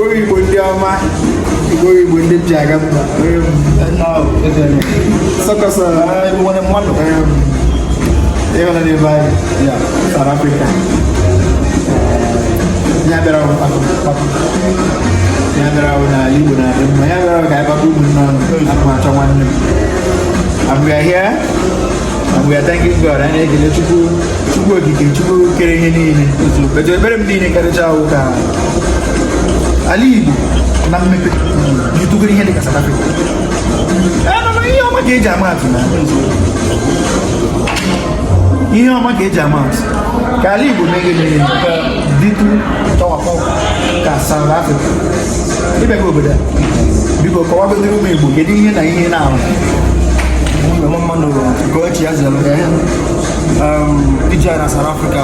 Igbo, Igbo ndị ọma, Igbo, Igbo ndị ji aga mba. Sọkọsọ. Nwere mmadụ. Ịhụla n'ebe anyị South Africa ya bịara kpakọ kpakọ, ya bịara n'ala Igbo na-adị mma, ya bịara ka anyị kpakọ ụmụnne ọnụ. Ana m achọ nwanne m, and we are here and we are thanking God. Anyị na-ekele Chukwu, Chukwu okike, Chukwu kere ihe niile. Etu ekpere m niile karịcha ahụ ka ala Igbo na mmepe bitụgoro ihe dịka South Africa. Ee, mana ihe ọma ka eji ama atụ, na ihe ọma ka eji ama atụ, ka ala Igbo mee gịnị? Dịtụ ka South Africa. Ịbịago obodo a, biko kọwagodoro ụmụ Igbo kedu ihe na ihe na-arụ. Igbo mmadụ, nke echi ya zere ije anyị na South Africa.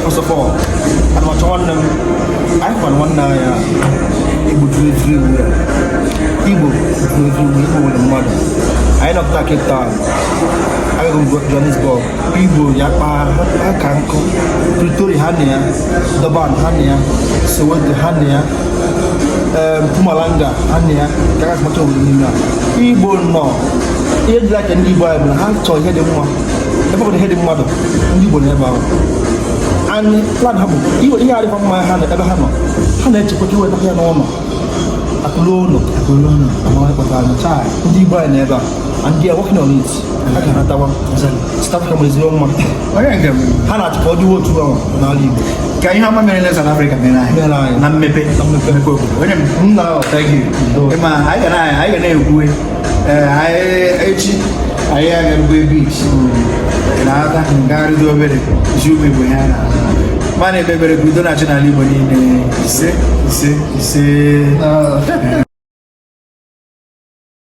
First of all, ana m achọ nwanne m. Anyị kwara nwanne anyị a. Igbo juru everywhere, Igbo juru everywhere, Igbo nwere mmadụ. Anyị nọpụta Cape Town, agaghị m Johannesburg, Igbo ya kpaa ha ka nkụ. Pretoria ha na ya, Durban ha na ya, Soweto ha na ya, Mpumalanga ha na ya, ka a gasị obodo niile a Igbo nọ. Ihe dị aka ndị Igbo anyị bụ na ha chọrọ ihe dị mma. Ebe ọ bụla ihe dị mmadụ, ndị Igbo nọ ebe ahụ. And plan ha bụ iwe ihe adịkwa mma. Ha nọ ebe ha nọ, ha na-echekwa ka iweta ya n'ụlọ akụlụ ụlọ amara ịkpọta anya. Ndị Igbo anyị nọ ebe a and they are working on it. Ha ga-anatawa. South Africa nwere ezigbo mma. Onye nke m. Ha na-achọ ka ọ dịwa otu ahụ n'ala Igbo. Ka ihe ọma mere na South Africa mere anyị. Mere anyị. Na mmepe. Na mmepe. Mmepe obodo. Onye m. Nna. Thank you. Ịma anyị ga na-ekwu, ee, anyị echi anyị agarugbe beach na-ata ngagharị obere isi ụmụ Igbo ya na mana ekpe ekpere ka udo na-achị n'ala Igbo niile. Ise, ise, ise.